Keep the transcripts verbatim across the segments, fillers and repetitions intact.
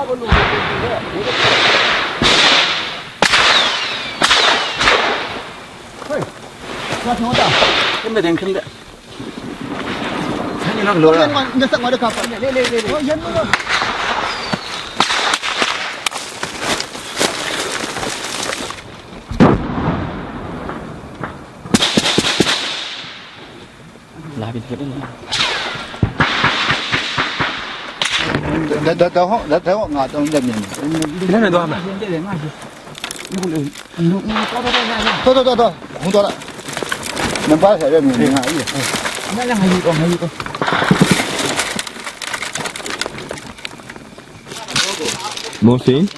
ဟဲ့ လာထောင်တာ။ ခင်ဗျာ ခင်ဗျာ။ ဆန်းညီနောင်လောရ။ ငါ ငါစက်ငါတခါပါ။ လေ လေ လေ လေ။ ဟော ရန်ကုန်တော့။ လာပြီ ခင်ဗျာ။ ဒါ ဒါ ဒါဟော ဒါ ဒါဟော ငါတောင်းတက်နေတယ်။ ဒီထဲမှာသွားမှာ။ တော်တော်တော်တော် ခုံသွားတာ။ နံပါတ်ဆရာရဲ့မြင်နေငါကြီး။ ငါလည်းငါယူတော့ ငါယူတော့။ မော်စီ။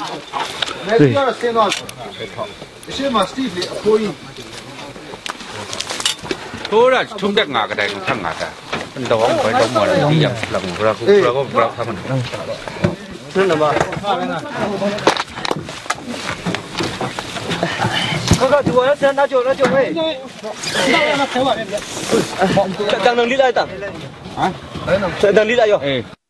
လက်ကြီးကတော့ဆင်းသွားပြီ။ အရှေ့မှာ Steve လေ အဖိုးကြီး။ ထိုးတာ ထုံးတက်ငါကတိုင် ထက်ငါတာ။ တော်တော်ဘယ်တော့မှလည်း သိရမလား။ ဘယ်တော့ ဘယ်တော့ ဘယ်တော့ ထားမလဲ။ နှစ်နံပါတ်။ ခက်ခက် ဒီဝါနဲ့ ဆရာ နောက်ကျော် နောက်ကျော် ဟေး။ တန်တန်လေးလိုက်တာ။ ဟမ်။ တန်တန်လေးလိုက်ရော။ အေး။